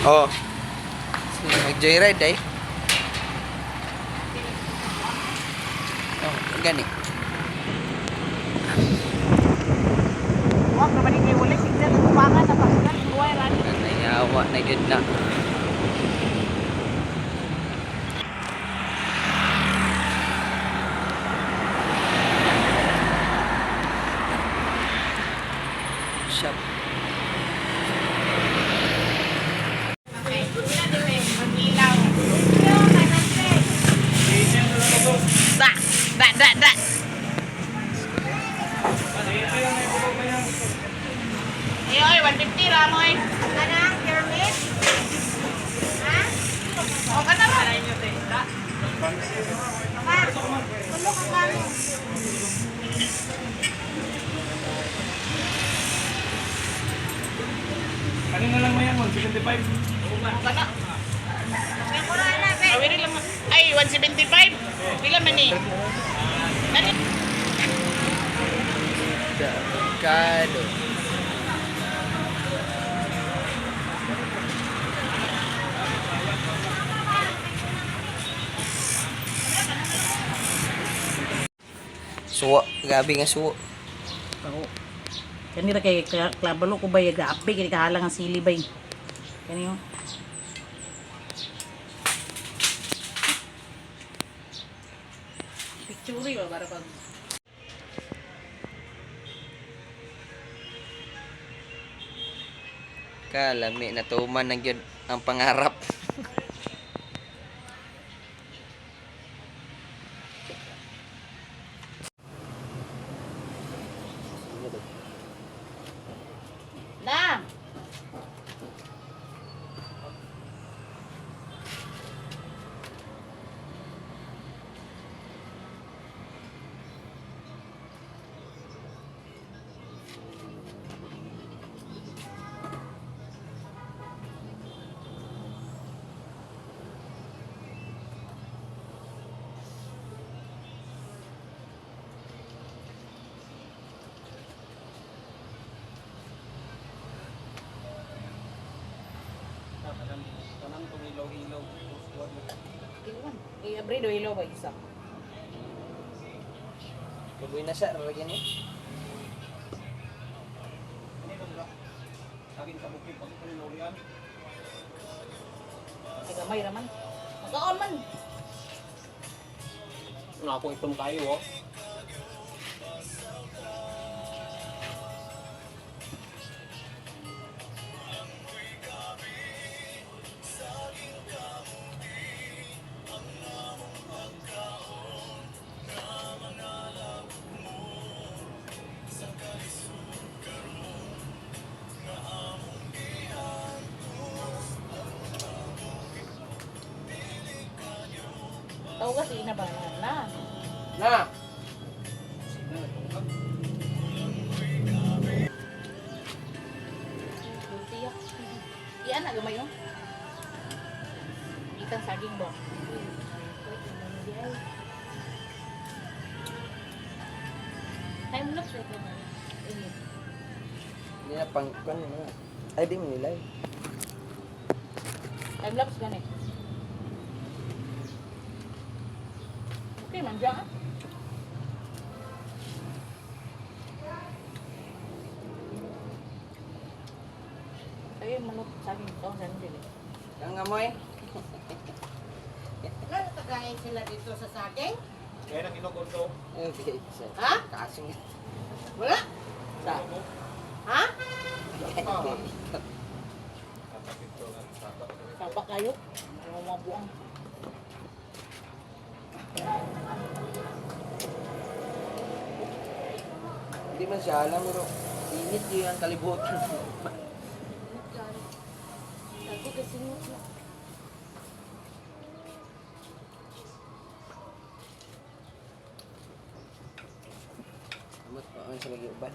Oh. Sige, mag-joyride eh. Oh, gani. Huwag naman hindi wala signal ang tubangan sa pagsignal. Buhay rani. Nayawa na gyud na. Shop. Da, da, da, da. Ay, oy, 150 ra mo eh. Kanang pyramid? Ha? O ka na ra. Pa, tulo ka kamo. Kanina lang mo yan, 175. O ka na. May kura na, be. Awiri lang. Ay, 175. Pila man ni? Nani? The avocado. Suwa, gabi nga suwa. Oo. Kanira kay klabalo ko bay grabe kini kahalang ang sili bay. Kani oh. Picture ba para pag Kalami natuman na gyud ang pangarap. Na. Tanang tumilaw-ilaw. Iwan. Eh abre do ilo ba isa. Lugoy na sa lagi ni. Saging sa bukid, pag ito nilulian. Ay gamay ra man. Magkaon man. Nga akong itong kayo, oh. Tao kasi ina ba na. Na. Tortilla. Iyan na gamay oh. Ikan saging ba? Time lapse ito na. Ini. Hindi na pang kan na. Ay di mo nilay. Time lapse gani. Okay man dyan ah. Ay, manok saging to, saan dili. Ang amoy. Wala natagayin sila dito sa saging? Kaya nang ilog ko. Okay. Sa Ha? kasing Wala? sa. Ha? Saba kayo. Mga mga buang. Hindi man siya alam pero init yun ang kalibutan. Ako kasi mo. Amot pa man sa lagi uban.